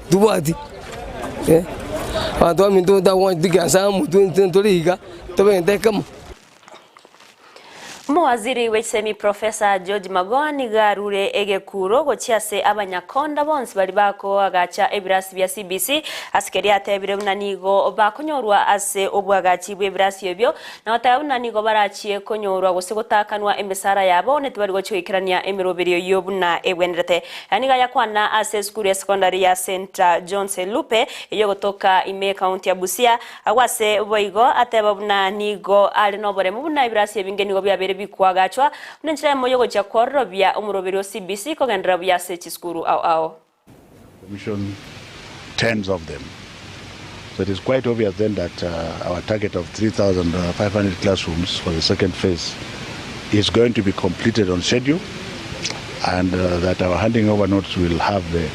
Ntobwati eh, abanto baminto ntagwancha toikaranse amo twensi ntore iga, tobe egento ekemo. Omowaziri bw'echisemi Professor George Magoha nigo arure egekuro gochia ase abanyakonda bonsi baria bakoagacha ebirasi bia CBC ase keria atebire buna nigo bakonyorwa ase obwagachi bw'ebirasi ebio na goteba buna nigo barachie konyorwa gose gotakanwa emesara yabo onye tibari gochia goikerania emeroberio eyio buna ebwenerete. Aya nigo ayakwana ase esukuru ya secondary ya St John's Elupe eyio egotoka ime ekaunti ya Busia. Agwo ase boigo ateba buna nigo are noboremu buna ebirasi ebinge nigo biabeire bikoagachwa buna enchera eyemo y'ogochia kwororobia omoroberio o CBC kogenderera buya ase chisukuru ao ao. Commission tens of them. So it is quite obvious then that uh, our target of 3,500 classrooms for the second phase is going to be completed on schedule and uh, that our handing over notes will have the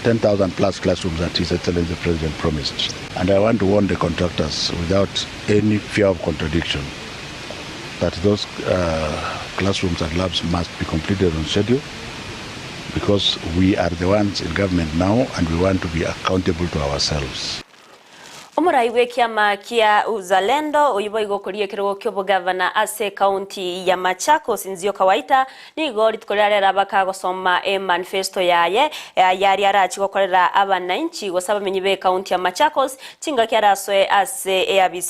10,000 plus classrooms that His Excellency the President promised. And I want to warn the contractors without any fear of contradiction that those uh, classrooms and labs must be completed on schedule because we are the ones in government now and we want to be accountable to ourselves. Omorai bw'ekiama kia Uzalendo oyio boigo okoria ekerogo ki'obogavana ase ekaunti ya Machakos Nzioka Waita nigo rituko riria rero bakagosoma emanifesto yaye ayaria arachie gokorera abanainchi gose abamenyi b'ekaunti ya Machakos chingaki arasoe ase eabisi.